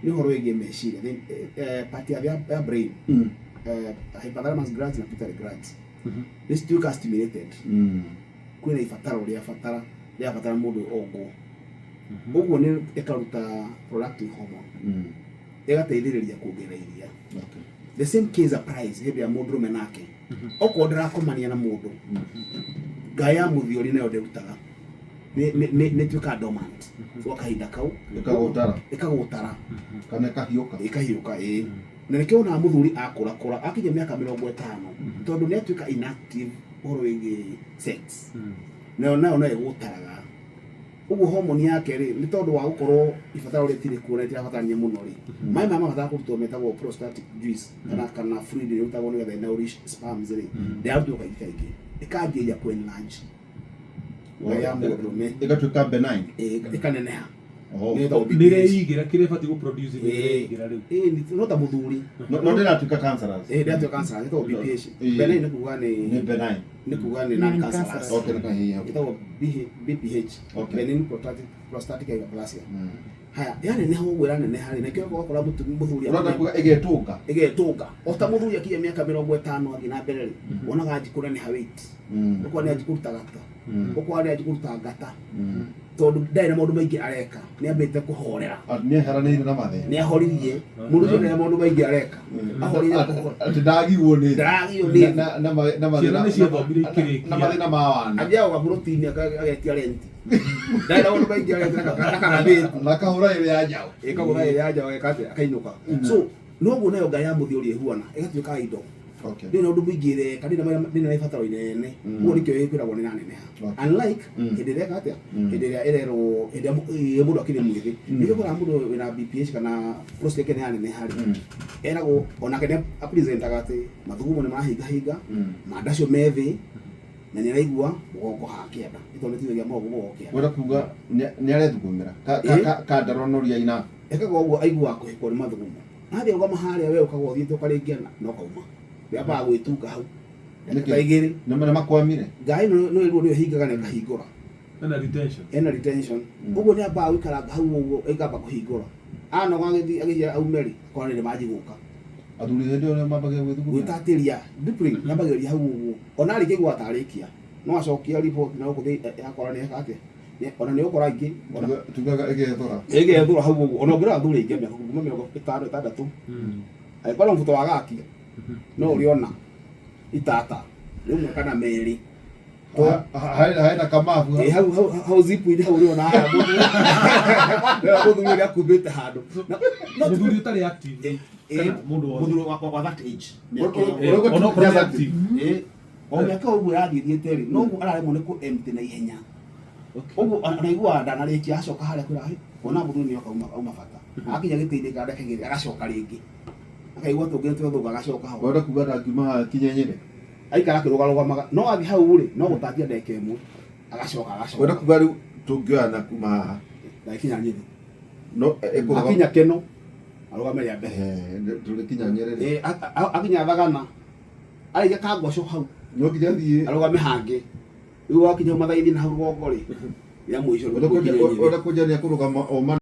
Nĩ ũhoro wĩgiĩ meciria. Part ya brain, hypothalamus glands na pituitary glands nĩ cituĩkaga stimulated. Kwĩna ibataro rĩabatara rĩabatara mũndũ ongwo ũguo, nĩ ĩkaruta prolactin hormone, ĩgateithĩrĩria kuongerera iria. The same case applies hĩndĩ ya mũndũrũme nake. Okorwo ndĩrakomania na mũndũ, ngaĩ ya mũthiori nayo ndĩrutaga, nĩ ĩtuĩkaga dormant gwa kahinda kau. Ĩkagũtara. Ĩkagũtara. Kana ĩkahiũka. Ĩkahiũka, ĩĩ. Na nĩkĩo wonaga mũthuri akũrakũra, akinya mĩaka 50, tondũ nĩ atuĩka inactive ũhoro wĩgiĩ sex, nayo no ĩgũtaraga ũguo homoni yake rĩ, nĩ tondũ wa gũkorwo ibataro rĩtirĩ kuo na rĩtirabatarania mũno rĩ, maĩ maya mabatara kũrutwo metagwo prostatic juice kana fluid ĩrĩa ĩrutagwo nĩgetha nourish sperms rĩ, ndĩrarutwo kaingĩ kaingĩ, ĩkanjĩrĩria kũ enlarge ngaĩ ya mũndũrũme. Ĩgatuĩka benign. Ĩĩ, ĩkaneneha. Oh. Nĩ ĩtagwo BPH. Nĩreigĩra kĩrĩa ĩbatiĩ gũproduce, nĩreigĩra rĩu. Ĩĩ, no ta mũthuri. No ndĩratuĩka cancerous. Ĩĩ, ndĩratuĩka cancer, ĩtagwo BPH. Benign nĩ kuga nĩ nĩ benign. Nĩ kuga nĩ non cancerous. Okay, nĩ kahihi. Ĩtagwo BPH, benign prostatic hyperplasia. Haya, yaneneha ũguo ĩraneneha rĩ, nakĩo ũgakora mũthuri Ũrenda kuga ĩgetũnga. Ĩgetũnga. O ta mũthuri akinya mĩaka 50 athiĩ na mbere rĩ, wonaga anji kũneneha weight, ũkona nĩ anji kũruta gata, ũkona nĩ anji kũruta ngata, tondũ ndarĩ na maũndũ maingĩ areka, nĩ ambĩte kũhorera. Nĩ eheranĩire na mathĩna. Nĩ ahoririe mũndũ ũcio, ndarĩ na maũndũ maingĩ areka, ahorire kũhora. Atĩ ndagirwo nĩ Ndaragio nĩ na mathĩna. Ciana nĩ ciathomire ikĩrĩkia. Na mathĩna ma wana. Athiaga gaburotini agetia renti, ndarĩ na maũndũ maingĩ areka na kagathĩti. Na kahũra ĩrĩ ya njaũ. Ĩkagũra ĩrĩa ya njaũ, ageka atĩa? Akainũka. So noguo nayo ngai ya mũthiori ĩhuana, ĩgatuĩka indo ndĩ na ũndũ mũingĩ ĩreka, ndĩ na ibataro inene. Ũguo nĩkĩo ĩkwĩragwo nĩ ĩraneneha, unlike hĩndĩ ĩrĩa ĩka atĩa, hĩndĩ ĩrĩa ĩrerwo, hĩndĩ ĩrĩa mũndũ akĩrĩ mwĩthĩ. Nĩkĩo ũkoraga mũndũ wĩna BPH kana prostate yake nĩ yaneneha rĩ, eragwo onake nĩ apresentaga atĩ mathugumo nĩ marahingahinga, manda acio me thĩ, na nĩ araigua mũgongo haha kĩanda, nĩ tondũ nĩ tithagia mũgongo kĩanda. Wenda kuga nĩ arethugumĩra kandaronoria ina. Ekaga ũguo, aiguaga kũhĩkwo nĩ mathugumo. Athiĩ rũgama harĩa we ũkagwo ũthiĩte ũkarĩkia na ũkauma, wambaga gwĩtunga hau ndagĩka 2. Nĩ makwamire. Ngai no ĩruo nĩyo ĩhingaga na ĩkahingũra. Ena retention. Ena retention. Ũguo nĩ ambaga gũikaranga hau ũguo, ĩkamba kũhingũra, anoga agĩthiĩ agĩthiĩ aume rĩ, akona nĩ manji gũka. Athuri hĩndĩ ĩyo nĩo mambagia gwĩthugumĩra. Gwĩtatĩria deeply yambagĩrĩria hau ũguo. Ona arĩkia aiguaga tarĩkia, no acokia report na gũkũ thĩ, akora nĩ eka atĩa. Ona nĩ ũkora aingĩ ona Tugaga ĩgethũra. Ĩgethũra hau ũguo. Ona ũngĩrora athuri aingĩ a mĩaka kuma 50, 60, angĩkorwo na mũbuto wa gaki, no ũrĩona itata rĩmwe kana merĩ. Harĩ na kamabu. Ĩ, hau zipu-inĩ hau ũrĩona haha mũthuri ũrĩa akumbĩte handũ. No Mũthuri ũtarĩ active. Ĩ, Kana mũndũ wothe. Mũthuri wa that age. Mĩaka ĩyo. Onokorwo nĩ active. Ĩ, o mĩaka ũguo ĩrathiĩ thiĩte rĩ, noguo araremwo nĩ kũ empty na ihenya. Ũguo ona aiguaga ndanarĩkia, acoka harĩa kwĩra "Hĩ, ona mũthuri nĩoka auma bata." Akinya gĩtĩ-inĩ ka ndagĩka 2 agacoka rĩngĩ, akaigua tũngĩ nĩtwethũka, agacoka ho. Wenda kuga ndangiuma haha kinya Nyĩrĩ. Aikara akĩrũgarũgamaga, no athiĩ hau rĩ, no gũtatia ndagĩka 1 agacoka. Wenda Agacoka. kuga rĩu tũngĩoya na kuma haha Ndakinya Nyĩrĩ. No ĩkũrũgama. Akinya Keno arũgame rĩa mbere. Tũrĩkinya Nyĩrĩ rĩ? Ĩ, akinya Thagana, arĩkia kangoco hau, No nginya thiĩ. Arũgame hangĩ. Rĩu wakinya mathaithi na hau rũgongo rĩ, rĩa mũico, rĩu Wenda gũkinya Nyĩrĩ. Wenda kũnjania kũrũgama o mana.